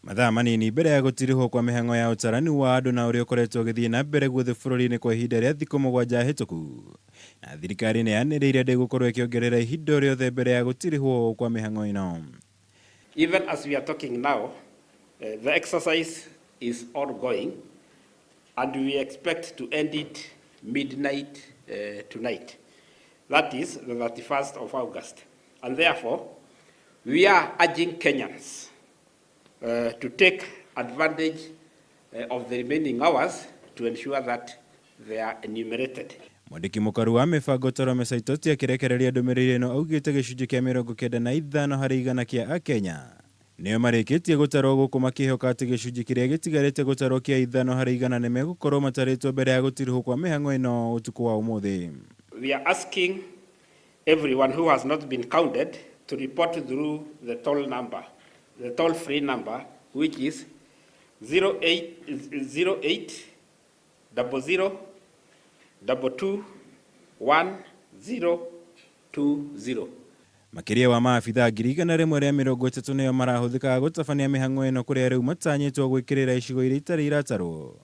Mathaa manini mbere ya gũtirihwo kwa mĩhang'o ya ũtarani wa andũ na ũrĩa ũkoretwo ũgĩthiĩ na mbere guothe bũrũri-inĩ kwa ihinda rĩa thikũ mũgwanja hĩtũku, na thirikari nĩ yanĩrĩire ndĩgũkorwo ĩkĩongerera ihinda o rĩothe mbere ya gũtirihwo kwa mĩhang'o ĩno. Even as we are talking now, the exercise is ongoing and we expect to end it midnight tonight. That is the 31st of August. And therefore, we are urging Kenyans to take advantage of the remaining hours to ensure that they are enumerated. Mwandĩki mũkaru wa mĩbango Torome Saitoti akĩrekereria ndũmĩrĩri ĩno augĩte gĩcunjĩ kĩa 95 harĩ igana kĩa Akenya nĩo marĩkĩtie gũtarwo gũkũ makĩhoka atĩ gĩcunjĩ kĩrĩa gĩtigarĩte gũtarwo kĩa 5 harĩ igana nĩmegũkorwo matarĩtwo mbere ya gũtirihwo kwa mĩhang'o ĩno ũtukũ wa ũmũthĩ. We are asking everyone who has not been counted to report through the toll number, the toll free number, which is 08 08 00 22 1020. Makĩria wa maabithaa 130,000 nĩo marahũthĩkaga gũtabania mĩhang'o ĩno kũrĩa rĩu matanyĩtwo gwĩkĩrĩra icigo iria itarĩ iratarwo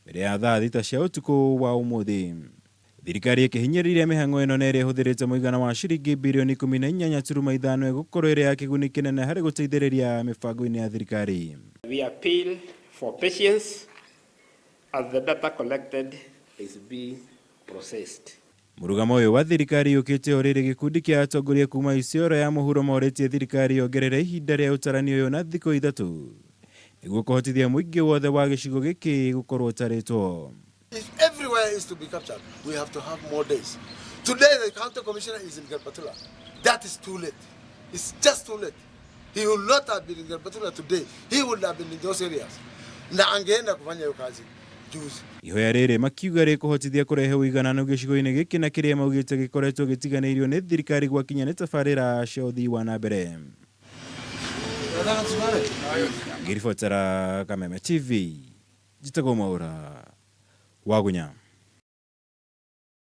mbere ya thaa 6 cia ũtukũ wa ũmũthĩ. Thirikari ĩkĩhinyĩrĩria mĩhang'o ĩno na ĩrĩa ĩhũthĩrĩte mũigana wa ciringi birioni 18.5 ĩgũkorwo ĩrĩ ya kĩguni kĩnene harĩ gũteithĩrĩria mĩbango-inĩ ya thirikari. We appeal for patience as the data collected is being processed. Mũrũgamo ũyũ wa thirikari ũkĩte o rĩrĩ gĩkundi kĩa atongoria kuma Isiolo ya mũhuro morĩtie thirikari yongerere ihinda rĩa ũtarani ũyũ na thikũ 3 nĩguo kũhotithia mũingĩ wothe wa gĩcigo gĩkĩ gũkorwo ũtarĩtwo. If everywhere is to be captured, we have to have more days. Today, the county commissioner is in Garbatula. That is too late. It's just too late. He will not have been in Garbatula today. He would have been in those areas. Na angeenda kufanya hiyo kazi juzi. Ihoya rĩrĩ makiuga rĩkũhotithia kũrehe ũigananu gĩcigo-inĩ gĩkĩ na kĩrĩa maugĩte gĩkoretwo gĩtiganĩirio nĩ thirikari gwakinya nĩ tabarĩra cia ũthii wa na mbere. Ngĩribotera Kameme TV, njĩtagwo Mwaũra Wagunya.